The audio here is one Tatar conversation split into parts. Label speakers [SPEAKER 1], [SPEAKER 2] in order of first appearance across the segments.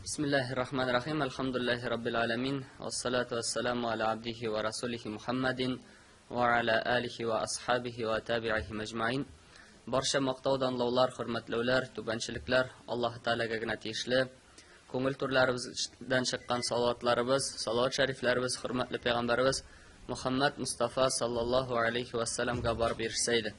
[SPEAKER 1] Бисмиллахир рахманир рахим. Әлхәмдүлилләһи раббил аламин. Вассалату вассаламу аля абдихи ва расулихи Мухаммадин ва аля алихи ва асхабихи ва табиихи мәҗмаин. Барча мактау данлаулар, хөрмәтләүләр, түбәнчелекләр Аллаһ Тәгаләгә генә тиешле. Күңел түрләребездән чыккан салаватларыбыз, салават шәрифләребез хөрмәтле пәйгамбәребез Мухаммад Мустафа саллаллаһу алейхи вассаламга барып ирешсә иде.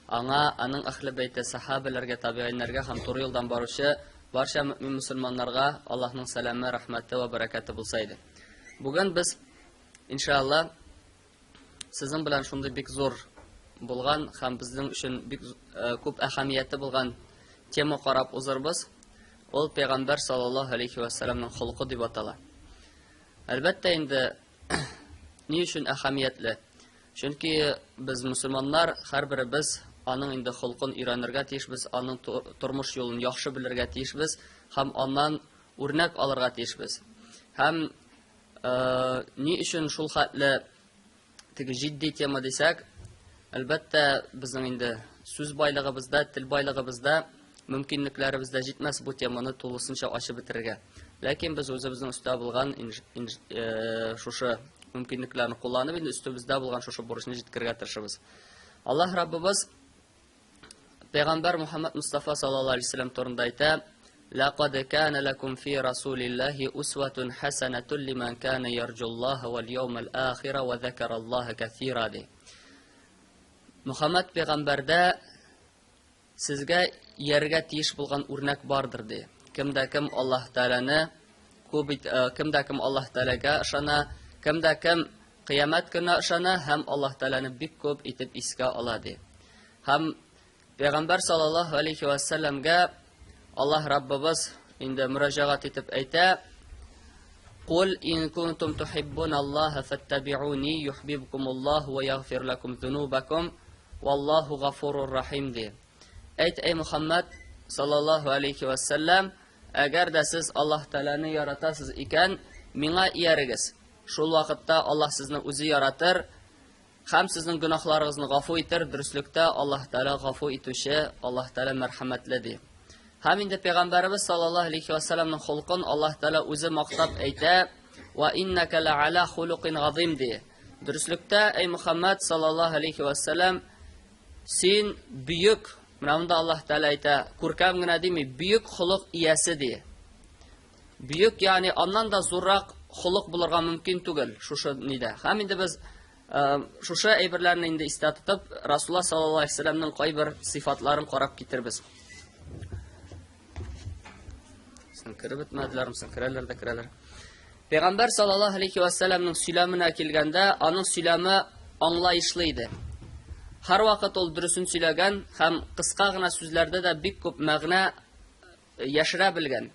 [SPEAKER 1] Аңа, аның әһле бәйте, сахабәләргә, табигыйннәргә һәм туры юлдан баручы барча мөэмин мөселманнарга Аллаһның сәламе, рәхмәте вә бәрәкәте булса иде. Бүген без, иншалла, сезнең белән шундый бик зур булган һәм безнең өчен бик э, күп әһәмияте булган тема карап узырбыз. Ул пәйгамбәр саллаллаһу алейхи ва сәлламның холкы дип атала. Әлбәттә инде ни өчен әһәмиятле? Чөнки без мөселманнар һәрберебез аның инде холкын өйрәнергә тиешбез, аның тормыш юлын яхшы белергә тиешбез һәм аннан үрнәк алырга тиешбез. Һәм э, ни өчен шул хәтле теге җитди тема дисәк, әлбәттә, безнең инде сүз байлыгыбызда, тел байлыгыбызда мөмкинлекләребез дә җитмәс бу теманы тулысынча ачып бетерергә. Ләкин без үзебезнең өстә булган э, шушы мөмкинлекләрне кулланып, инде өстебездә булган шушы бурычны җиткерергә тырышабыз. Аллаһ Раббыбыз Пәйгамбәр Мухаммад Мустафа саллаллаһу алейһи вәсәлләм турында әйтә: "Лақад кана лакум фи расулиллаһи усватун хасанатун лиман кана ярҗуллаһа вал яумал ахира ва закараллаһа касира" ди. Мухаммад пәйгамбәрдә Сезгә иярергә тиеш булган үрнәк бардыр, ди. Кем дә кем Аллаһ Тәгаләне күп ит, э, кем дә кем Аллаһ Тәгаләгә ышана, кем дә кем кыямәт көненә ышана һәм Аллаһ Тәгаләне бик күп итеп искә ала, ди. Һәм Пәйгамбәр саллаллаһу алейхи ва сәлләмгә Аллаһ Раббыбыз инде мөрәҗәгать итеп әйтә: Кул ин кунтум тухиббун Аллаһа фаттабиуни юхбибкумуллаһу ва ягфир лакум зунубакум. Валлаһу гафурур рахим ди. Әйт, әй Мухаммад, саллаллаһу алейхи вәссәлам, әгәр дә сез Аллаһ Тәгаләне яратасыз икән, миңа иярегез. Шул вакытта Аллаһ сезне үзе яратыр һәм сезнең гөнаһларыгызны гафу итер. Дөреслектә Аллаһ Тәгалә гафу итүче, Аллаһ Тәгалә мәрхәмәтле ди. Һәм инде пәйгамбәребез саллаллаһу алейхи вәссәламның холкын Аллаһ Тәгалә үзе мактап әйтә: "Ва иннака лa'ала хулукин газим" ди. Дөреслектә, әй Мөхәммәд саллаллаһу алейхи ва сәлләм, син бөек, менә монда Аллаһ Тәгалә әйтә, күркәм генә дими, бөек холык иясе ди. Бөек, ягъни аннан да зуррак холык булырга мөмкин түгел шушы нидә. Һәм инде без э, шушы әйберләрне инде истә тотып, Расулла саллаллаһу алейхи вәсәлләмнең кайбер сыйфатларын карап китербез. Соң кереп бетмәделәр, соң керәләр дә керәләр. Пәйгамбәр саллаллаһу алейхи ва сәлламның сөйләменә килгәндә, аның сөйләме аңлаешлы иде. Һәрвакыт ул дөресен сөйләгән һәм кыска гына сүзләрдә дә бик күп мәгънә э, яшерә белгән.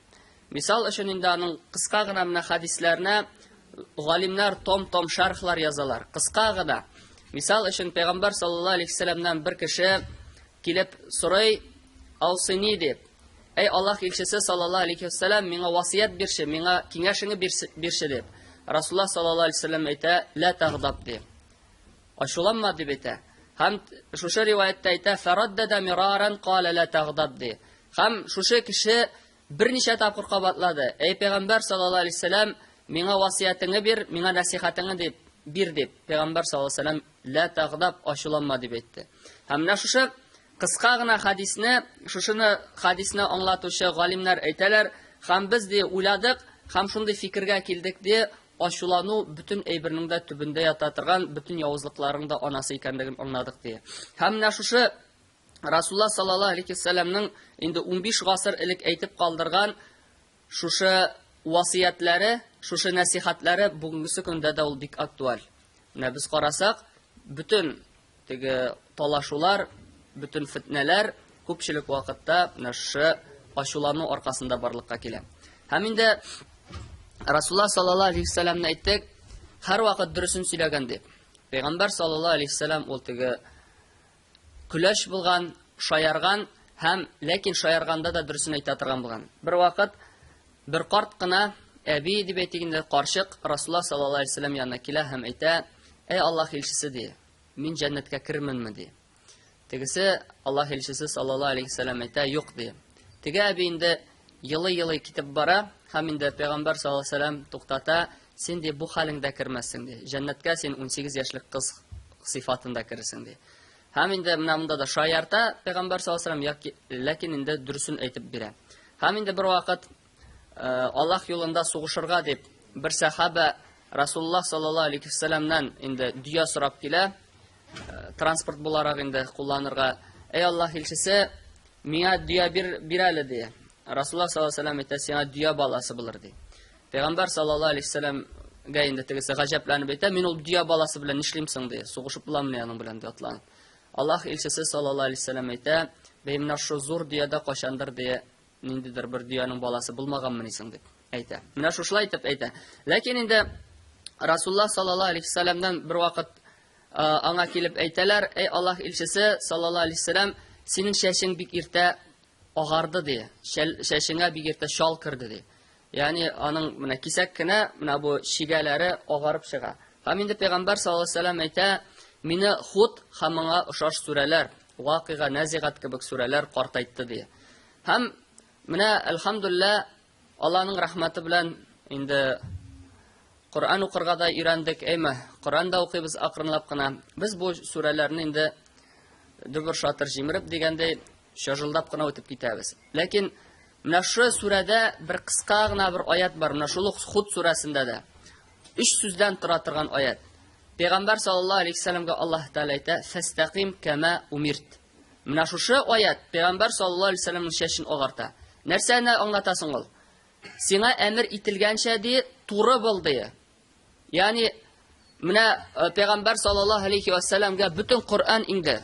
[SPEAKER 1] Мисал өчен инде аның кыска гына менә хәдисләренә галимнәр том-том шәрхлар язалар. Кыска гына. Мисал өчен пәйгамбәр саллаллаһу алейхи вәсәлләмнән бер кеше килеп сорый, Аусини дип. Әй Аллаһ илчесе саллаллаһу алейхи вәсәлләм, миңа васыять бирче, миңа киңәшеңне бирче дип. Расулуллаһ саллаллаһу алейхи вәсәлләм әйтә, ла тагдаб ди. Ачуланма дип әйтә. Һәм шушы риваятьтә әйтә, фараддада мираран кала ла тагдаб ди. Һәм шушы кеше берничә тапкыр кабатлады. Әй пәйгамбәр саллаллаһу алейхи вәсәлләм, миңа васыятеңне бир, миңа нәсихәтеңне дип бир дип. Пәйгамбәр саллаллаһу алейхи вәсәлләм ла тагдаб ачуланма дип әйтте. Һәм менә шушы Кыска гына хәдисне, шушыны хәдисне аңлатучы галимнәр әйтәләр, һәм без ди уйладык, һәм шундый фикергә килдек ди, ачулану бөтен әйбернең дә төбендә ята торган бөтен явызлыкларның да анасы икәнлеген аңладык ди. Һәм менә шушы Расулла саллаллаһу алейхи вәсәлләмнең инде 15 гасыр элек әйтеп калдырган шушы васыятьләре, шушы нәсихәтләре бүгенгесе көндә дә ул бик актуаль. Менә без карасак, бөтен Теге талашулар, бөтен фетнәләр күпчелек вакытта менә шушы ачулану аркасында барлыкка килә. Һәм инде Расулла саллаллаһу алейхи вәсәлләмне әйттек, һәрвакыт дөресен сөйләгән дип. Пәйгамбәр саллаллаһу алейхи вәсәлләм ул теге көләч булган, шаярган һәм ләкин шаярганда да дөресен әйтә торган булган. Бер вакыт бер карт кына әби дип әйтик инде, карчык Расулла саллаллаһу алейхи вәсәлләм янына килә һәм әйтә: "Әй Аллаһ илчесе" ди. Мин җәннәткә керерменме, ди. Тегесе, Аллаһ илчесе саллаллаһу алейхи вәсәлләм әйтә, юк, ди. Теге әби инде елый-елый китеп бара һәм инде пәйгамбәр саллаллаһу алейһи вәсәлләм туктата, син ди бу хәлеңдә кермәссең ди. Җәннәткә син 18 яшьлек кыз сыйфатында керерсең ди. Һәм инде менә монда да шаярта пәйгамбәр саллаллаһу алейһи вәсәлләм, яки ләкин инде дөресен әйтеп бирә. Һәм инде бер вакыт э, Аллаһ юлында сугышырга дип бер сәхабә Расулуллаһ саллаллаһу алейһи вәсәлләмнән инде дөя сорап килә, э, транспорт буларак инде кулланырга. Эй Аллаһ илчесе, миңа дөя бир, бир әле ди. Расулуллаһ саллаллаһу алейһи вәсәлләм әйтә, сиңа дөя баласы булыр ди. Пәйгамбәр саллаллаһу алейһи вәсәлләмгә инде тегесе гаҗәпләнеп әйтә, мин ул дөя баласы белән нишлим соң ди, сугышып буламыни аның белән ди атланып. Аллаһ илчесе саллаллаһу алейһи вәсәлләм әйтә, бәй менә шул зур дөядә кайчандыр ди, ниндидер бер дөянең баласы булмаганмыни соң дип әйтә. Менә шушылай итеп әйтә. Ләкин инде Расуллаһ саллаллаһу алейһи вәсәлләмнән бер вакыт аңа килеп әйтәләр, эй Аллаһ илчесе саллаллаһу алейһи вәсәлләм, синең чәчең бик иртә агарды ди, чәчеңә бик иртә чал керде ди. Ягъни аның менә кисәк кенә менә бу чигәләре агарып чыга. Һәм инде пәйгамбәр саллаллаһу алейһи вәсәлләм әйтә, мине Худ һәм моңа ошаш сүрәләр, Вакыйга, Нәзигат кебек сүрәләр картайтты ди. Һәм менә әлхәмдүлилләһ Аллаһның рәхмәте белән инде Коръән укырга да өйрәндек, әйме, Коръән дә укыйбыз акрынлап кына. Без бу сүрәләрне инде дөбер шатыр җимереп дигәндәй чажылдап кына үтеп китәбез. Ләкин менә шушы сүрәдә бер кыска гына бер аят бар, менә шул ук Худ сүрәсендә дә. Өч сүздән тора торган аят. Пәйгамбәр саллаллаһу алейһи вәсәлләмгә Аллаһ Тәгалә әйтә: "Фәстәкыйм кама умирт". Менә шушы аят Пәйгамбәр саллаллаһу алейһи вәсәлләмнең чәчен агарта. Нәрсәне аңлата соң ул? Сиңа әмер ителгәнчә ди, туры бул ди. Ягъни менә э, Пәйгамбәр саллаллаһу алейхи вәсәлләмгә бөтен Коръән иңде.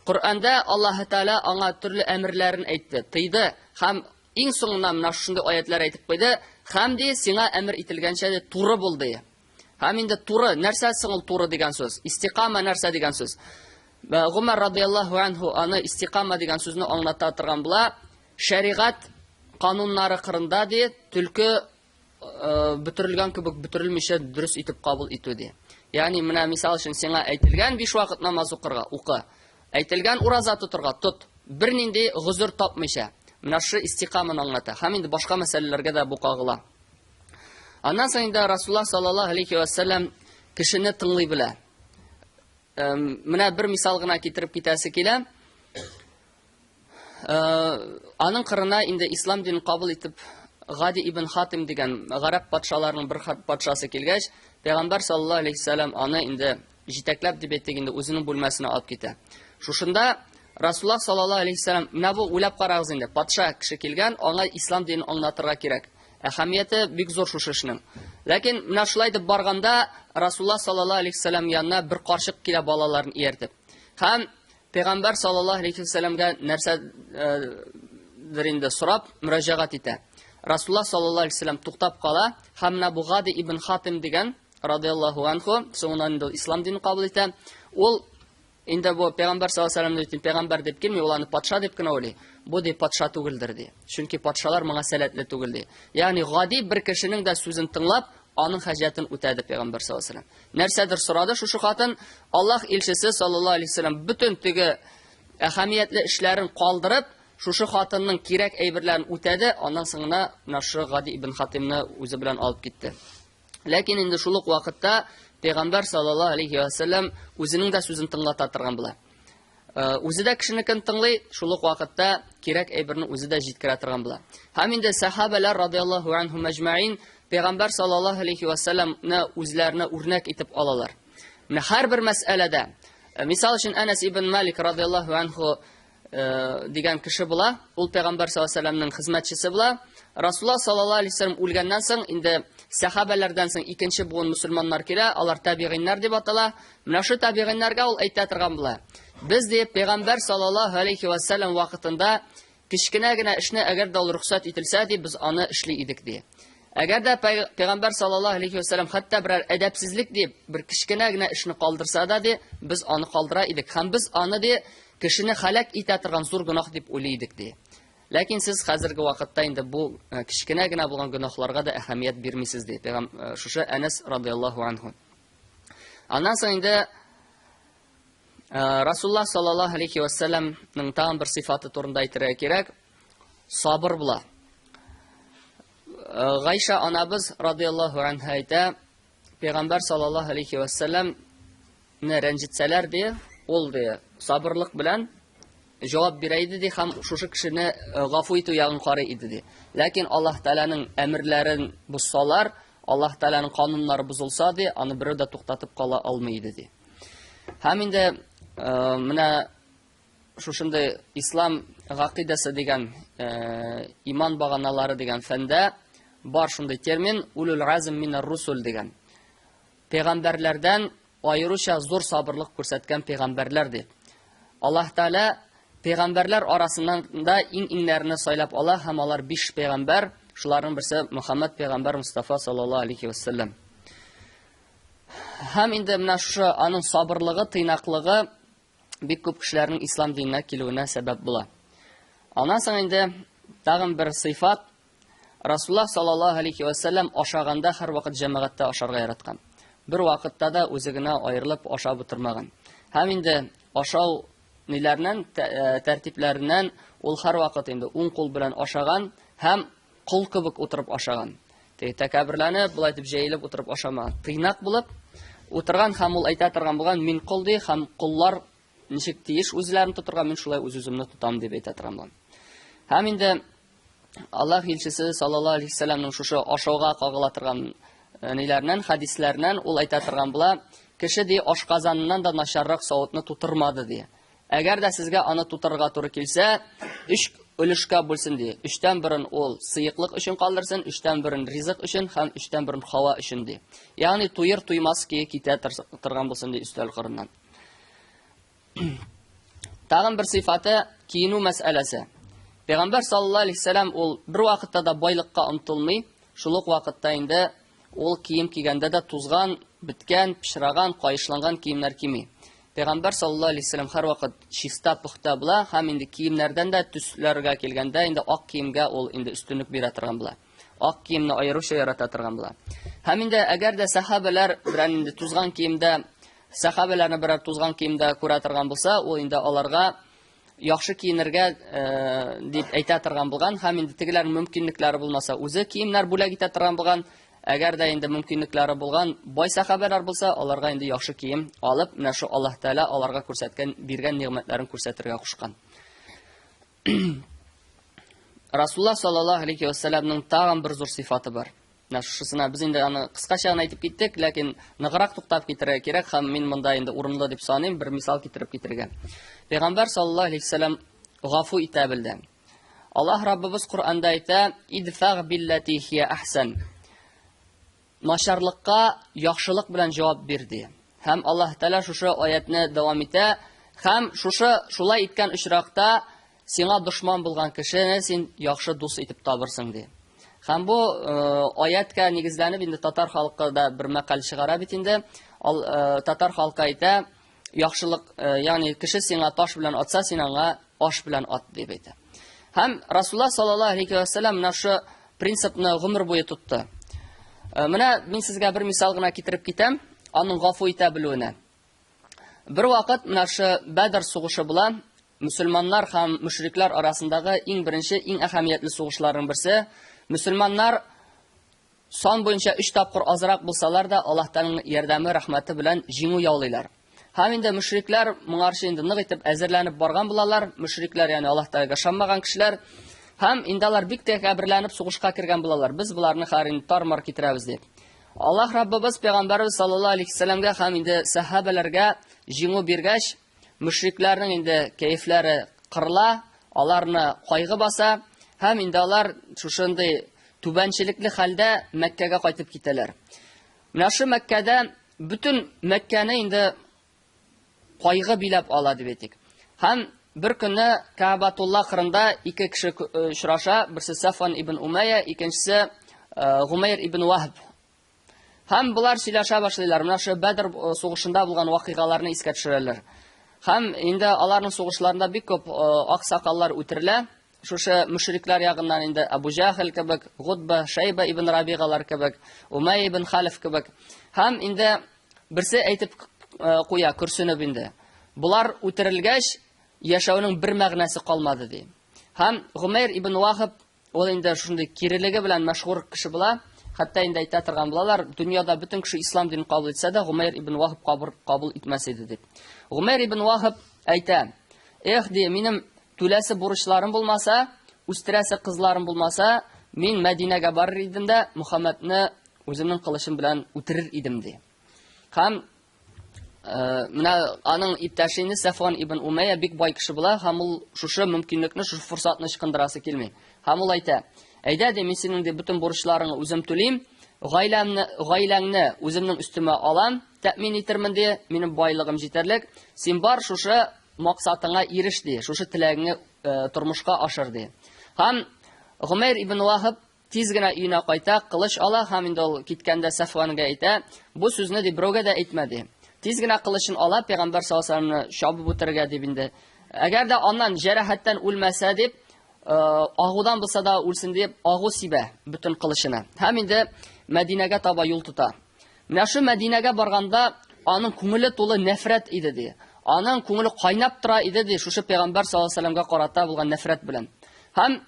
[SPEAKER 1] Коръәндә Аллаһ Тәгалә аңа төрле әмерләрен әйтте, тыйды һәм иң соңыннан менә шундый аятлар әйтеп куйды. Һәм ди, сиңа әмер ителгәнчә ди, туры бул ди. Һәм инде туры, нәрсә соң ул туры дигән сүз? Истикама нәрсә дигән сүз? Гумар радияллаһу анху аны истикама дигән сүзне аңлата торган була. Шәригать кануннары кырында ди, төлке э, бөтерелгән кебек бөтерелмичә дөрес итеп кабул итү ди. Ягъни менә мисал өчен сиңа әйтелгән биш вакыт намаз укырга, укы. Әйтелгән ураза тотырга, тот. Бернинди гозер тапмыйча. Менә шушы истикаманы аңлата. Һәм инде башка мәсьәләләргә дә бу кагыла. Аннан соң инде Расулуллаһ саллаллаһу алейхи ва саллям кешене тыңлый белә. Менә бер мисал гына китереп китәсе килә. Аның кырына инде ислам динен кабул итеп Гади ибн Хатим дигән гарәп патшаларының бер патшасы килгәч, пәйгамбәр саллаллаһу алейхи вәсәлләм аны инде җитәкләп дип әйтик инде үзенең бүлмәсенә алып китә. Шушында Расуллаһ саллаллаһу алейхи вәсәлләм менә бу уйлап карагыз инде, патша кеше килгән, аңа ислам динен аңлатырга кирәк. Әһәмияте бик зур шушы эшнең. Ләкин менә шулай дип барганда Расуллаһ саллаллаһу алейхи вәсәлләм янына бер карчык килә балаларын ияртеп. Һәм Пәйгамбәр саллаллаһу алейхи вәсәлләмгә нәрсәдер инде сорап мөрәҗәгать итә. Расуллаһ саллаллаһу алейхи вәсәлләм туктап кала һәм менә бу Гади ибн Хатим дигән радияллаһу анху, соңыннан инде ислам динен кабул итә. Ул инде бу пәйгамбәр саллаллаһу алейһи вәсәлләмне пәйгамбәр дип килми, ул аны патша дип кенә уйлый. Бу ди патша түгелдер ди. Чөнки патшалар моңа сәләтле түгел ди. Ягъни гади бер кешенең дә сүзен тыңлап, аның хаҗәтен үтәде пәйгамбәр саллаллаһу алейһи вәсәлләм. Нәрсәдер сорады шушы хатын, Аллаһ илчесе саллаллаһу алейһи вәсәлләм бөтен теге әһәмиятле эшләрен калдырып, шушы хатынның кирәк әйберләрен үтәде, аннан соң гына менә шушы Гади ибн Хатимны үзе белән алып китте. Ләкин инде шул ук вакытта пәйгамбәр саллаллаһу алейһи вәсәлләм үзенең дә сүзен тыңлата торган була. Э, үзе дә кешенекен тыңлый, шул ук вакытта кирәк әйберне үзе дә җиткерә торган була. Һәм инде сахабәләр радияллаһу анһум әҗмәин пәйгамбәр саллаллаһу алейхи вәсәлләмне үзләренә үрнәк итеп алалар. Менә һәрбер мәсьәләдә, э, мисал өчен Әнәс ибн Малик радияллаһу анһу э, дигән кеше була. Ул пәйгамбәр саллаллаһу алейһи вәсәлләмнең хезмәтчесе була. Расулуллаһ саллаллаһу алейһи вәсәлләм үлгәннән соң инде сәхабәләрдән соң икенче буын мөселманнар килә, алар табигыйннар дип атала. Менә шул табигыйннәргә ул әйтә торган була. Без ди пәйгамбәр саллаллаһу алейһи вәсәлләм вакытында кечкенә генә эшне әгәр дә ул рөхсәт ителсә ди, без аны эшли идек ди. Әгәр дә пәйгамбәр саллаллаһу алейһи вәсәлләм хәтта берәр әдәпсезлек дип бер кечкенә генә эшне калдырса да ди, без аны калдыра идек һәм без аны ди кешене һәлак итә торган зур гөнаһ дип уйлый идек ди. Ләкин сез хәзерге вакытта инде бу э, кечкенә генә булган гөнаһларга да әһәмият бирмисез ди. Пәйгам э, шушы Әнәс радияллаһу анху. Аннан соң инде э, Расуллаһ саллаллаһу алейхи вәсәлләмнең тагын бер сыйфаты турында әйтергә кирәк. Сабыр була. Гайша анабыз радияллаһу анха әйтә, Пәйгамбәр саллаллаһу алейхи ва сәлләм не рәнҗетсәләр ди, ул ди, сабырлык белән җавап бирә иде ди һәм шушы кешене гафу итү ягын карый иде ди. Ләкин Аллаһ Тәгаләнең әмерләрен бозсалар, Аллаһ Тәгаләнең кануннары бозылса ди, аны берәү дә туктатып кала алмый иде ди. Һәм инде менә шушындый ислам гакыйдәсе дигән иман баганалары дигән фәндә бар шундый термин улул азм минар русул дигән. Пәйгамбәрләрдән аеруча зур сабырлык күрсәткән пәйгамбәрләр дип. Аллаһ Тәгалә пәйгамбәрләр арасыннан да иң-иңнәрне сайлап ала һәм алар биш пәйгамбәр, шуларның берсе Мөхәммәд пәйгамбәр Мустафа саллаллаһу алейхи вәсәлләм. Һәм инде менә шушы аның сабырлыгы, тыйнаклыгы бик күп кешеләрнең ислам диненә килүенә сәбәп була. Аннан соң инде тагын бер сыйфат Расуллаһ саллаллаһу алейхи ва сәлләм ашаганда һәрвакыт җәмәгатьтә ашарга яраткан. Бер вакытта да үзе генә аерылып ашап утырмаган. Һәм инде ашау ниләреннән, э, тәртипләреннән ул һәрвакыт инде уң кул белән ашаган һәм кол кебек утырып ашаган. Теге тәкәбберләнеп, болай итеп җәелеп утырып ашамаган. Тыйнак булып утырган һәм ул әйтә торган булган, мин кол ди һәм коллар ничек тиеш үзләрен тотырга, мин шулай үз-үземне тотам дип әйтә торган булган. Һәм инде Аллаһ илчесе саллаллаһу алейһи вәсәлләмнең шушы ашауга кагыла торган э, ниләреннән, хәдисләреннән ул әйтә торган була, кеше ди ашказаныннан да начаррак савытны тутырмады ди. Әгәр дә сезгә аны тутырырга туры килсә, өч өлешкә бүлсен ди. Өчтән берен ул сыеклык өчен калдырсын, өчтән берен ризык өчен һәм өчтән берен һава өчен ди. Ягъни туер туймас ки китә торган булсын ди өстәл кырыннан. Тагын бер сыйфаты киенү мәсьәләсе. Пәйгамбәр саллаллаһу алейһи вәсәлләм ул бер вакытта да байлыкка омтылмый, шул ук вакытта инде ул кием кигәндә дә тузган, беткән, пычраган, каешланган киемнәр кими. Пәйгамбәр саллаллаһу алейһи вәсәлләм һәрвакыт чиста, пөхтә була һәм инде киемнәрдән дә төсләргә килгәндә инде ак киемгә ул инде өстенлек бирә торган була. Ак киемне аеруча ярата торган була. Һәм инде әгәр дә сәхабәләр белән инде тузган киемдә сәхабәләрне берәр тузган киемдә күрә торган булса, ул инде аларга яхшы киенергә э, дип әйтә торган булган һәм инде тегеләрнең мөмкинлекләре булмаса, үзе киемнәр бүләк итә торган булган. Әгәр дә инде мөмкинлекләре булган бай сәхабәләр булса, аларга инде яхшы кием алып, менә шу Аллаһ Тәгалә аларга күрсәткән, биргән нигъмәтләрен күрсәтергә кушкан. Расуллаһ саллаллаһу алейхи вәссәламның тагын бер зур сыйфаты бар. Менә шушысына без инде аны кыскача гына әйтеп киттек, ләкин ныграк туктап китәргә кирәк һәм мин монда инде урынлы дип саныйм бер мисал китереп китергә. Пәйгамбәр саллаллаһу алейхи вәссәлам гафу итә белде. Аллаһ Раббыбыз Коръәндә әйтә: "Идфаг биллати хия ахсан". Начарлыкка яхшылык белән җавап бир ди. Һәм Аллаһ Тәгалә шушы аятны дәвам итә, һәм шушы шулай иткән очракта сиңа дошман булган кешене син яхшы дус итеп табырсың ди. Һәм бу э, аяткә нигезләнеп инде татар халкы да бер мәкаль чыгара бит инде. Ал, э, татар халкы әйтә, яхшылык, э, ягъни кеше сиңа таш белән атса, син аңа аш белән ат дип әйтә. Һәм Расулла саллаллаһу алейхи ва саллям менә шушы принципны гомер буе тотты. Э, менә мин сезгә бер мисал гына китереп китәм, аның гафу итә белүенә. Бер вакыт менә шушы Бәдр сугышы була, мөселманнар һәм мөшрикләр арасындагы иң беренче, иң әһәмиятле сугышларның берсе. Мөселманнар Сан буенча өч тапкыр азрак булсалар да, Аллаһ Тәгаләнең ярдәме, рәхмәте белән җиңү яулыйлар. Һәм инде мөшрикләр моңарчы инде нык итеп әзерләнеп барган булалар. Мөшрикләр, ягъни Аллаһ Тәгаләгә ышанмаган кешеләр. Һәм инде алар бик тәкәбберләнеп сугышка кергән булалар. Без боларны хәзер инде тар-мар китерәбез дип. Аллаһ Раббыбыз пәйгамбәребез саллаллаһу алейхи вәсәлләмгә һәм инде сәхабәләргә җиңү биргәч, мөшрикләрнең инде кәефләре кырыла, аларны кайгы баса һәм инде алар шушындый түбәнчелекле хәлдә Мәккәгә кайтып китәләр. Менә шу Мәккәдә бөтен Мәккәне инде кайгы биләп ала дип әйтик. Һәм бер көнне Каабатулла кырында ике кеше э, очраша, берсе Сафан ибн Умайя, икенчесе э, Гумайр ибн Вахб. Һәм болар сөйләшә башлыйлар. Менә шу Бәдр э, сугышында булган вакыйгаларны искә төшерәләр. Һәм инде аларның сугышларында бик күп аксакаллар үтерелә. Шушы мөшрикләр ягыннан инде Абу Җахил кебек, Гутба, Шайба ибн Рабигалар кебек, Умай ибн Халиф кебек. Һәм инде берсе әйтеп э, куя, көрсенеп инде. Болар үтерелгәч, яшәүнең бер мәгънәсе калмады ди. Һәм Гумәйр ибн Вахаб Ул инде шундый кирелеге белән мәшһүр кеше була. Хәтта инде әйтә торган булалар, дөньяда бөтен кеше ислам динен кабул итсә дә, Гумәйр ибн Вахаб кабул итмәс иде дип. Гумәйр ибн Вахаб әйтә: "Эх, ди, минем түләсе бурычларым булмаса, үстерәсе кызларым булмаса, мин Мәдинәгә барыр идем дә, Мөхәммәдне үземнең кылычым белән үтерер идем", ди. Һәм менә аның иптәше инде Сафван ибн Умәйя бик бай кеше була һәм ул шушы мөмкинлекне, шушы форсатны ычкындырасы килми. Һәм ул әйтә: "Әйдә, ди, мин синең ди бөтен бурычларыңны үзем түлим, гаиләмне, гаиләңне үземнең өстемә алам, тәэмин итермен, ди, минем байлыгым җитәрлек. Син бар шушы максатыңа иреш, ди, шушы теләгеңне тормышка ашыр, ди. Һәм Гомәйр ибн Вахаб тиз генә өенә кайта, кылыч ала һәм инде ул киткәндә Сафванга әйтә, бу сүзне ди берәүгә дә әйтмә ди. Тиз генә кылычын ала, пәйгамбәр саллаллаһу алейһи вәсәлләмне чабып үтерергә дип инде. Әгәр дә аннан җәрәхәттән үлмәсә дип, агудан булса да үлсен дип, агу сибә бөтен кылычына. Һәм инде Мәдинәгә таба юл тота. Менә шу Мәдинәгә барганда аның күңеле тулы нәфрәт иде ди. Аның күңеле кайнап тора иде ди, шушы пәйгамбәр саллаллаһу алейһи вәсәлләмгә карата булган нәфрәт белән. Һәм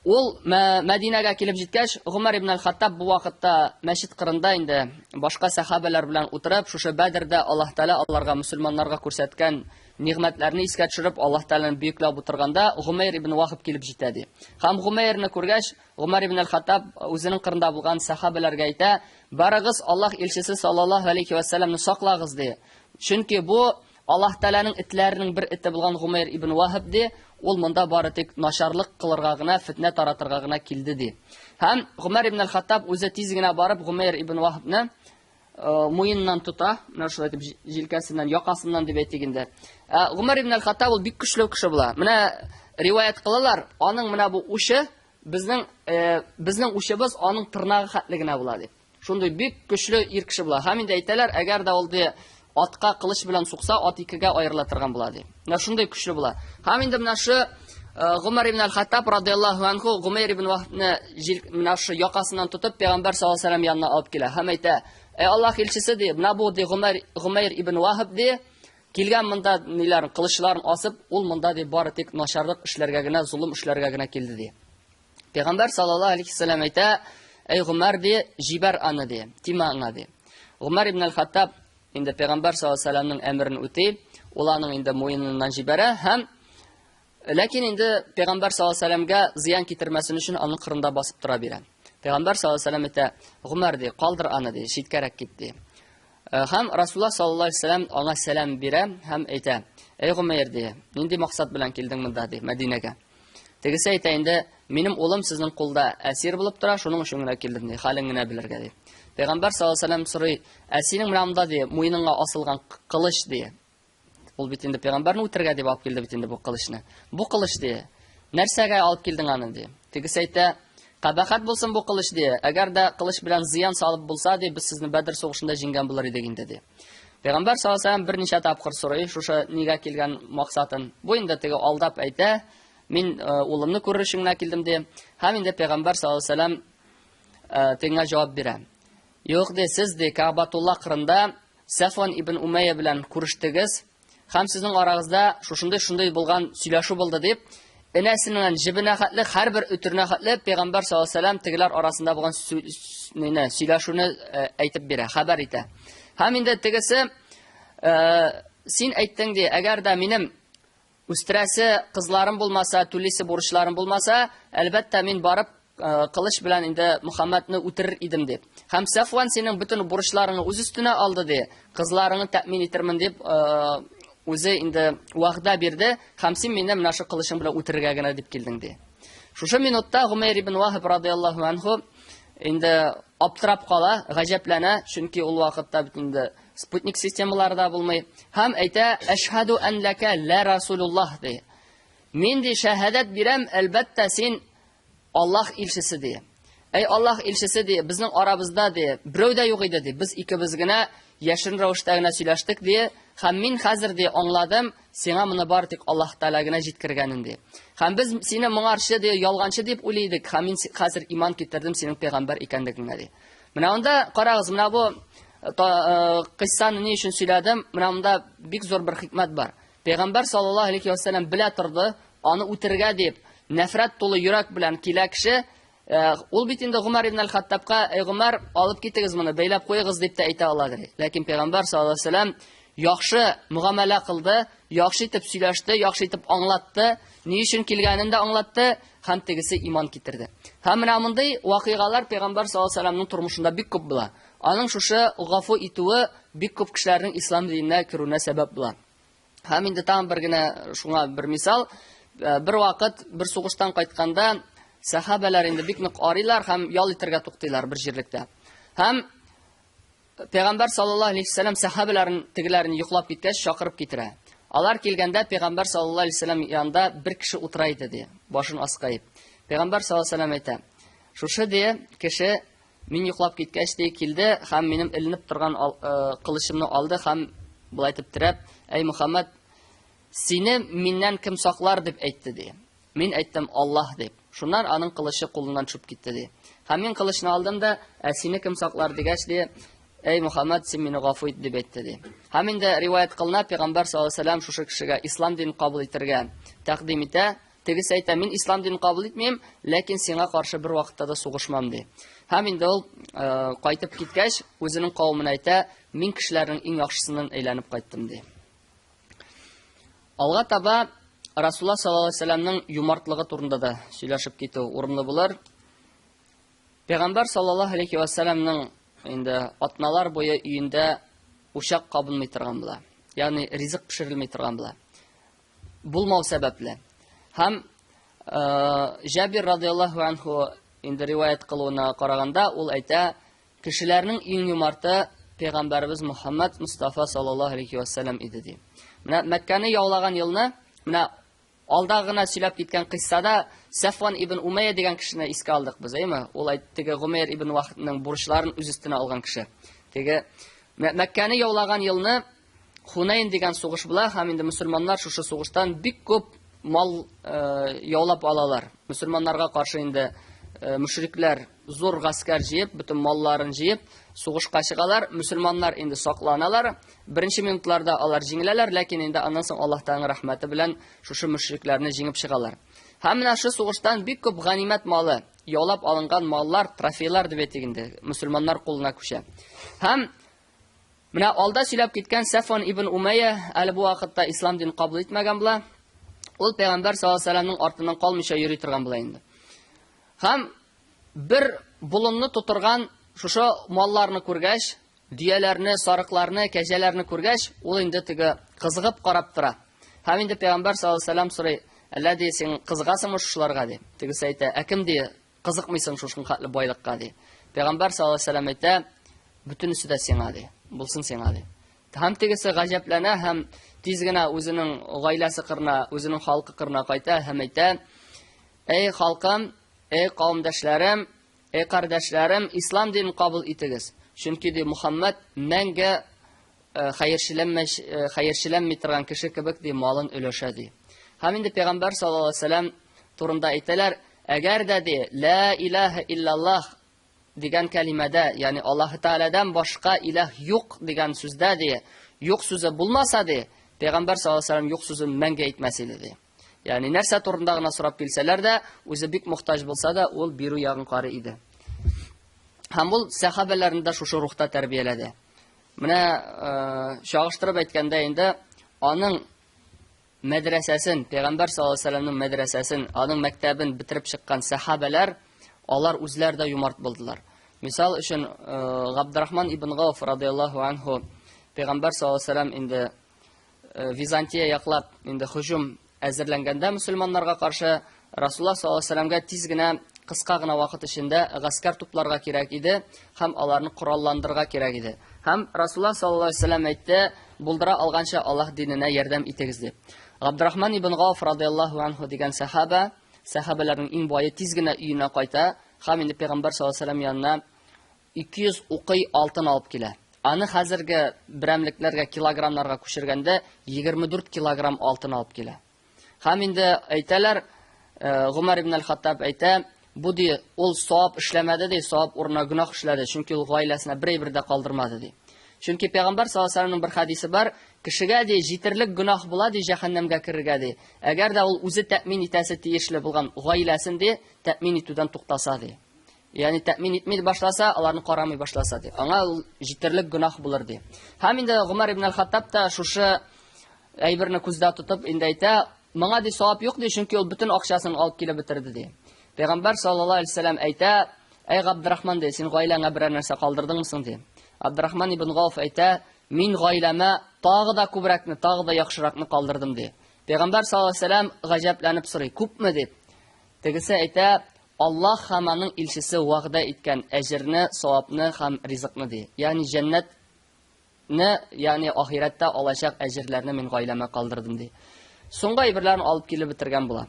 [SPEAKER 1] Ул Мәдинәгә килеп җиткәч, Гомәр ибн аль-Хаттаб бу вакытта мәчет кырында инде башка сәхабәләр белән утырып, шушы Бәдердә Аллаһ Тәгалә аларга мөселманнарга күрсәткән нигъмәтләрне искә төшереп, Аллаһ Тәгаләне бөекләп утырганда, Гомәйр ибн Вахаб килеп җитә ди. Һәм Гомәйрне күргәч, Гомәр ибн аль-Хаттаб үзенең кырында булган сәхабәләргә әйтә: "Барыгыз, Аллаһ илчесе саллаллаһу алейхи ва сәлламны саклагыз", ди. Чөнки бу Аллаһ Тәгаләнең этләренең бер эте булган Гумәйр ибн Ваһаб ди, ул монда бары тик начарлык кылырга гына, фетнә таратырга гына килде ди. Һәм Гумәр ибн аль-Хаттаб үзе тиз генә барып Гумәйр ибн Ваһабны муеныннан тота, менә шулай итеп җилкәсеннән, якасыннан дип әйтик инде. Ә Гумәр ибн аль-Хаттаб ул бик көчле кеше була. Менә риваять кылалар, аның менә бу учы безнең безнең учыбыз аның тырнагы хәтле генә була дип. Шундый бик көчле ир кеше була. Һәм инде әйтәләр, әгәр дә ул ди атка кылыч белән сукса, ат икегә аерыла торган була ди. Менә шундый көчле була. Һәм инде менә шу Гомәр ибн аль-Хаттаб радияллаһу анху Гомәр ибн Вахбны менә шу якасыннан тотып пәйгамбәр саллаллаһу алейһи вәсәлләм янына алып килә һәм әйтә: "Әй Аллаһ илчесе ди, менә бу ди Гомәр Гомәр ибн Вахб ди, килгән монда ниләрен, кылычларын асып, ул монда ди бары тик начарлык эшләргә генә, золым эшләргә генә килде ди. Пәйгамбәр саллаллаһу алейхи вәсәлләм әйтә, "Әй Гомәр ди, җибәр аны ди, тимә аңа ди." Гомәр ибн аль-Хаттаб инде пәйгамбәр саллаллаһу алейхи вәсәлләмнең әмерен үти, ул аның инде муеныннан җибәрә һәм ләкин инде пәйгамбәр саллаллаһу алейхи вәсәлләмгә зыян китермәсен өчен аның кырында басып тора бирә. Пәйгамбәр саллаллаһу алейхи вәсәлләм әйтә, "Гомәр ди, калдыр аны ди, читкәрәк кит ди." Һәм Расулуллаһ саллаллаһу алейһи вәсәлләм аңа сәлам бирә һәм әйтә, "Әй Гомәр ди, нинди максат белән килдең монда ди, Мәдинәгә?" Тегесе әйтә инде, минем улым сезнең кулда әсир булып тора, шуның өчен генә килдем ди, хәлен генә белергә ди. Пәйгамбәр саллаллаһу алейһи вәсәлләм сорый, ә синең менә монда ди, муеныңа асылган кылыч ди. Ул бит инде пәйгамбәрне үтерергә дип алып килде бит инде бу кылычны. Бу кылыч ди, нәрсәгә алып килдең аны ди. Тегесе әйтә, кабахәт булсын бу кылыч ди. Әгәр дә кылыч белән зыян салып булса ди, без сезне Бәдр сугышында җиңгән булыр идек инде ди. Пәйгамбәр саллаллаһу алейһи вәсәлләм берничә тапкыр сорый, шушы нигә килгән максатын. Бу инде теге алдап әйтә, мин улымны күрер өчен генә килдем ди. Һәм инде пәйгамбәр саллаллаһу алейһи вәсәлләм тегеңә җавап бирә. Юк ди, сез ди Каабатулла кырында Сафван ибн Умайя белән күрештегез һәм сезнең арагызда шушындый шундый булган сөйләшү булды дип, энәсеннән җебенә хәтле һәрбер өтеренә хәтле пәйгамбәр саллаллаһу алейһи вәсәлләм тегеләр арасында булган сөйләшүне әйтеп бирә, хәбәр итә. Һәм инде тегесе син әйттең ди, әгәр дә минем үстерәсе кызларым булмаса, түлисе бурычларым булмаса, әлбәттә мин барып кылыч белән инде Мөхәммәдне үтерер идем дип. Һәм Сафван синең бөтен бурычларыңны үз өстенә алды ди, кызларыңны тәэмин итермен дип үзе инде вәгъдә бирде, һәм син мине менә шу кылычың белән үтерергә генә дип килдең ди. Шушы минутта Гумәйр ибн Вахиб радияллаһу анху инде аптырап кала, гаҗәпләнә, чөнки ул вакытта бит инде спутник системалары да булмый. Һәм әйтә, "Әшһәду ан лака ла расулуллаһ" ди. Мин ди шәһадәт бирәм, әлбәттә син Аллаһ илчесе ди. Әй Аллаһ илчесе ди, безнең арабызда ди, берәү дә юк иде ди. Без икебез генә яшерен рәвештә генә сөйләштек ди. Һәм мин хәзер ди аңладым, сиңа моны бары тик Аллаһ Тәгалә генә җиткергәнен ди. Һәм без сине моңарчы ди ялганчы дип уйлый идек, һәм мин хәзер иман китердем синең пәйгамбәр икәнлегеңә ди. Менә монда карагыз, менә бу кыйссаны ни өчен сөйләдем? Менә монда бик зур бер хикмәт бар. Пәйгамбәр саллаллаһу алейхи ва саллям белә торды, аны үтерергә дип. Нәфрәт тулы йөрәк белән килә кеше, ул бит инде Гомәр ибн әл-Хаттабка, "Әй Гомәр, алып китегез моны, бәйләп куегыз" дип тә әйтә аладыр. Ләкин пәйгамбәр саллаллаһу алейһи вәсәлләм яхшы мөгамәлә кылды, яхшы итеп сөйләште, яхшы итеп аңлатты, ни өчен килгәнен дә аңлатты һәм тегесе иман китерде. Һәм менә мондый вакыйгалар пәйгамбәр саллаллаһу алейһи вәсәлләмнең тормышында бик күп була. Аның шушы гафу итүе бик күп кешеләрнең ислам диненә керүенә сәбәп була. Һәм инде тагын бер генә шуңа бер мисал. Бер вакыт бер сугыштан кайтканда сәхабәләр инде бик нык арыйлар һәм ял итәргә туктыйлар бер җирлектә. Һәм Пәйгамбәр саллаллаһу алейһи вәсәлләм сәхабәләрен тегеләрен йоклап киткәч чакырып китерә. Алар килгәндә Пәйгамбәр саллаллаһу алейһи вәсәлләм янында бер кеше утыра иде ди, башын аска иеп. Пәйгамбәр саллаллаһу алейһи вәсәлләм әйтә: "Шушы ди кеше Мин йоклап киткәч, ди, килде һәм минем эленеп торган кылычымны алды һәм болай итеп терәп, "Әй Мөхәммәд, сине миннән кем саклар?" дип әйтте, ди. Мин әйттем, "Аллаһ" дип. Шуннан аның кылычы кулыннан төшеп китте, ди. Һәм мин кылычны алдым да, "Ә сине кем саклар?" дигәч, ди, "Әй Мөхәммәд, син мине гафу ит" дип әйтте, ди. Һәм инде риваять кылына, пәйгамбәр саллаллаһу алейһи вәсәлләм шушы кешегә ислам динен кабул итәргә тәкъдим итә. Тегесе әйтә, мин ислам динен кабул итмим, ләкин сиңа каршы бер вакытта да сугышмам, ди. Һәм инде ул кайтып киткәч, үзенең кавеменә әйтә, мин кешеләрнең иң яхшысыннан әйләнеп кайттым, ди. Алга таба Расулла саллаллаһу алейһи вәсәлләмнең юмартлыгы турында да сөйләшеп китү урынлы булыр. Пәйгамбәр саллаллаһу алейһи вәсәлләмнең инде атналар буе өендә учак кабынмый торган була. Ягъни ризык пешерелми торган була. Булмау сәбәпле. Һәм Җабир радиаллаһу анху инде риваять кылуына караганда, ул әйтә, кешеләрнең иң юмарты пәйгамбәребез Мухаммад Мустафа саллаллаһу алейхи вәсәлләм иде ди. Менә Мәккәне яулаган елны, менә алда гына сөйләп киткән кыйссада Сафван ибн Умайя дигән кешене искә алдык без, әйме? Ул әйтте, теге Гумәйр ибн Вахбның бурычларын үз өстенә алган кеше. Теге Мәккәне яулаган елны Хунайн дигән сугыш була һәм инде мөселманнар шушы сугыштан бик күп мал яулап алалар. Мөселманнарга каршы инде мөшрикләр зур гаскәр җыеп, бөтен малларын җыеп, сугышка чыгалар. Мөселманнар инде сакланалар. Беренче минутларда алар җиңеләләр, ләкин инде аннан соң Аллаһ Тәгаләнең рәхмәте белән шушы мөшрикләрне җиңеп чыгалар. Һәм менә шушы сугыштан бик күп ганимәт малы, яулап алынган маллар, трофейлар дип әйтик инде, мөселманнар кулына күчә. Һәм Менә алда сөйләп киткән Сафван ибн Умәйя әле бу вакытта ислам динен кабул итмәгән була. Ул пәйгамбәр саллаллаһу алейһи вәсәлләмнең артыннан калмыйча йөри торган була инде. Һәм бер болынны тутырган шушы малларны күргәч, дөяләрне, сарыкларны, кәҗәләрне күргәч, ул инде теге кызыгып карап тора. Һәм инде пәйгамбәр саллаллаһу алейһи вәсәлләм сорый, әллә ди, син кызыгасыңмы шушыларга ди. Тегесе әйтә, ә кем ди, Кызыкмыйсың шушын хәтле байлыкка, ди. Пәйгамбәр саллаллаһу алейһи вәсәлләм әйтә, бөтенесе дә сиңа, ди. Булсын сиңа, ди. Һәм тегесе гаҗәпләнә һәм тиз генә үзенең гаиләсе кырына, үзенең халкы кырына кайта һәм әйтә, Эй халкым, эй кавемдәшләрем, эй кардәшләрем, ислам динен кабул итегез. Чөнки ди Мухаммад мәңге хәерчеләнми торган кеше кебек ди малын өләшә ди. Һәм инде пәйгамбәр саллаллаһу алейһи вәсәлләм турында әйтәләр, әгәр дә ди ла илаһа иллаллаһ дигән кәлимәдә, ягъни Аллаһ Тәгаләдән башка илаһ юк дигән сүздә ди, юк сүзе булмаса ди, пәйгамбәр саллаллаһу алейһи вәсәлләм юк сүзен мәңге әйтмәс иде ди. Ягъни нәрсә турында гына сорап килсәләр дә, үзе бик мохтаҗ булса да, ул бирү ягын карый иде. Һәм ул сәхабәләрне дә шушы рухта тәрбияләде. Менә чагыштырып әйткәндә инде аның мәдрәсәсен, Пәйгамбәр саллаллаһу алейһи вәсәлләмнең мәдрәсәсен, аның мәктәбен бетереп чыккан сәхабәләр, алар үзләре дә юмарт булдылар. Мисал өчен, Габдрахман ибн Гауф радияллаһу анху Пәйгамбәр саллаллаһу алейһи вәсәлләм инде Византия яклап инде һөҗүм әзерләнгәндә мөселманнарга каршы Расулла саллаллаһу алейһи вәсәлләмгә тиз генә кыска гына вакыт эчендә гаскәр тупларга кирәк иде һәм аларны коралландырырга кирәк иде. Һәм Расулла саллаллаһу алейһи вәсәлләм әйтте, булдыра алганча Аллаһ диненә ярдәм итегез дип. Габдрахман ибн Гауф радияллаһу анху дигән сәхаба, сәхабәләрнең иң бае тиз генә өенә кайта һәм инде пәйгамбәр саллаллаһу алейһи вәсәлләм янына 200 укый алтын алып килә. Аны хәзерге берәмлекләргә, килограммнарга күчергәндә 24 килограмм алтын алып килә. Һәм инде әйтәләр, Гомәр ибн аль-Хаттаб әйтә, бу ди, ул савап эшләмәде ди, савап урынына гөнаһ эшләде, чөнки ул гаиләсенә бер әйбер дә калдырмады ди. Чөнки Пәйгамбәр саллаллаһу алейһи вәсәлләмнең бер хәдисе бар, Кешегә, ди, җитерлек гөнаһ була, ди, җәһәннәмгә керергә, ди. Әгәр дә ул үзе тәэмин итәсе тиешле булган гаиләсен, ди, тәэмин итүдән туктаса, ди. Ягъни тәэмин итми башласа, аларны карамый башласа, ди. Аңа ул җитерлек гөнаһ булыр, ди. Һәм инде Гомәр ибн аль-Хаттаб та шушы әйберне күздә тотып инде әйтә, моңа ди савап юк ди, чөнки ул бөтен акчасын алып килеп бетерде ди. Пәйгамбәр саллаллаһу алейһи вәсәлләм әйтә, әй Габдрахман ди, син гаиләңә берәр нәрсә калдырдыңмы соң ди. Абдрахман ибн Гауф әйтә, мин гаиләмә тагы да күбрәкне, тагы да яхшыракны калдырдым ди. Пәйгамбәр саллаллаһу алейһи вәсәлләм гаҗәпләнеп сорый, күпме дип. Тегесе әйтә, Аллаһ һәм аның илчесе вәгъдә иткән әҗерне, савапны һәм ризыкны ди. Ягъни җәннәтне, ягъни ахирәттә алачак әҗерләрне мин гаиләмә калдырдым ди. Соңгы әйберләрен алып килеп бетергән була.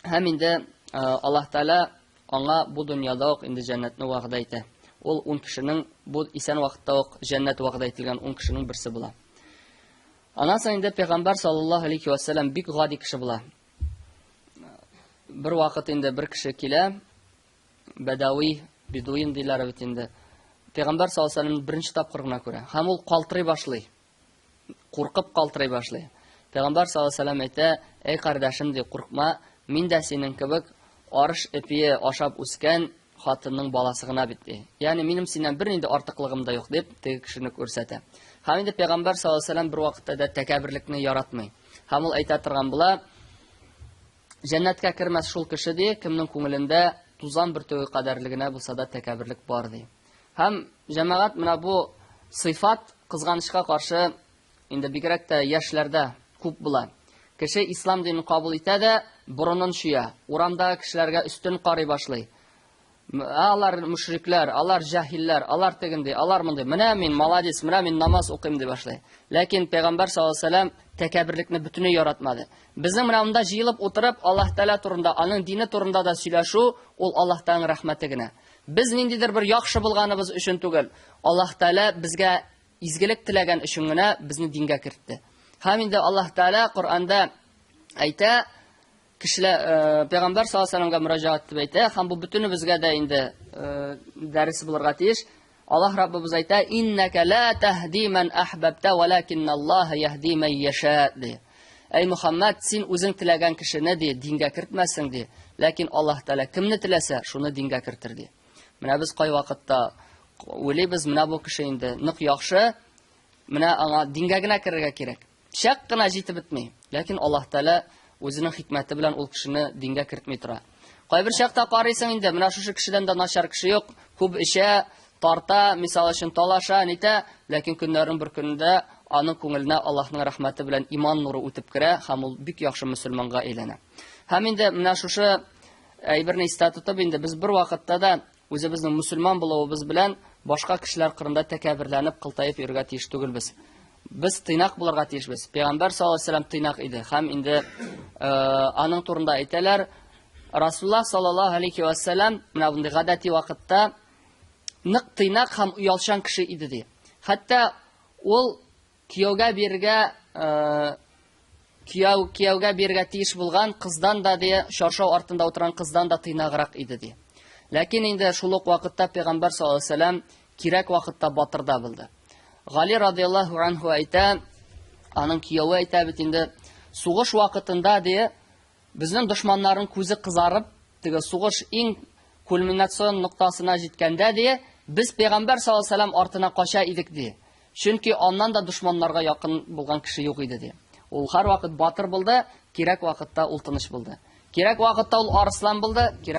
[SPEAKER 1] Һәм инде Аллаһ Тәгалә аңа бу дөньяда ук инде җәннәтне вәгъдә итә. Ул 10 кешенең бу исән вакытта ук җәннәт вәгъдә ителгән 10 кешенең берсе була. Аннан соң инде пәйгамбәр саллаллаһу алейхи ва сәлләм бик гади кеше була. Бер вакыт инде бер кеше килә, бәдәви, бедуин диләр бит инде. Пәйгамбәр саллаллаһу алейхи ва сәлләм беренче тапкыр гына күрә. Һәм ул калтырый башлый. Куркып калтырый башлый. Пәйгамбәр саллаллаһу алейһи ва сәлләм әйтә, "Әй кардәшем, ди, куркма, мин дә синең кебек арыш эпие ашап үскән хатынның баласы гына бит, ди. Ягъни минем синнән бернинди артыклыгым да юк, дип теге кешене күрсәтә. Һәм инде пәйгамбәр саллаллаһу алейһи ва сәлләм бер вакытта да тәкәбберлекне яратмый. Һәм ул әйтә торган була, Җәннәткә кермәс шул кеше, ди, кемнең күңелендә тузан бөртеге кадәрле генә булса да тәкәбберлек бар, ди. Һәм җәмәгать менә бу сыйфат кызганычка каршы инде бигрәк тә яшьләрдә күп була. Кеше ислам динен кабул итә дә борынын чөя, урамдагы кешеләргә өстен карый башлый. Алар мөшрикләр, алар җаһилләр, алар тегенди, алар мондый. Менә мин молодец, менә мин намаз укыйм дип башлый. Ләкин пәйгамбәр саллаллаһу алейһи вәсәлләм тәкәбберлекне бөтенләй яратмады. Безнең менә монда җыелып утырып Аллаһ Тәгалә турында, аның дине турында да сөйләшү ул Аллаһ Тәгаләнең рәхмәте генә. Без ниндидер бер яхшы булганыбыз өчен түгел, Аллаһ Тәгалә безгә изгелек теләгән өчен генә безне дингә кертте. Һәм инде Аллаһ Тәгалә Коръәндә әйтә, кешеләр э, пәйгамбәр саллаллаһу алейһи вәсәлләмгә мөрәҗәгать итеп әйтә, һәм бу бөтенебезгә дә инде э, дәрес булырга тиеш. Аллаһ Раббыбыз әйтә, «Иннәкә ла тәһди ман әхбәбтә, вәләкинналлаһа яһди ман яша» ди. Әй Мөхәммәд, син үзең теләгән кешене ди, дингә кертмәсең ди. Ләкин Аллаһ Тәгалә кемне теләсә, шуны дингә кертер ди. Менә без кай вакытта уйлыйбыз, менә бу кеше инде нык яхшы, менә аңа дингә генә керергә кирәк. Чак кына җитеп бетми. Ләкин Аллаһ Тәгалә үзенең хикмәте белән ул кешене дингә кертми тора. Кайбер чакта карыйсың инде, менә шушы кешедән дә начар кеше юк, күп эчә, тарта, мисал өчен талаша, нитә, ләкин көннәрнең бер көнендә аның күңеленә Аллаһның рәхмәте белән иман нуры үтеп керә һәм ул бик яхшы мөселманга әйләнә. Һәм инде менә шушы әйберне истә тотып инде без бер вакытта да үзебезнең мөселман булуыбыз белән башка кешеләр кырында тәкәбберләнеп, кылтаеп йөрергә тиеш түгелбез. Без тыйнак булырга тиешбез. Пәйгамбәр саллаллаһу алейһи вәсәлләм тыйнак иде һәм инде э, аның турында әйтәләр, Расуллаһ саллаллаһу алейхи вәсәлләм менә мондый гадәти вакытта нык тыйнак һәм оялчан кеше иде ди. Хәтта ул кияүгә бирергә э, кияү кияүгә бирергә тиеш булган кыздан да ди, чаршау артында утырган кыздан да тыйнаграк иде ди. Ләкин инде шул ук вакытта пәйгамбәр саллаллаһу алейһи вәсәлләм кирәк вакытта батыр да булды. Гали радияллаһу анху әйтә, аның кияве әйтә бит инде, сугыш вакытында ди, безнең дошманнарның күзе кызарып, теге сугыш иң кульминацион ноктасына җиткәндә ди, без пәйгамбәр саллаллаһу алейһи вәсәлләм артына кача идек ди. Чөнки аннан да дошманнарга якын булган кеше юк иде ди. Ул һәрвакыт батыр булды, кирәк вакытта ул тыныч булды. Кирәк вакытта ул арыслан булды, кирәк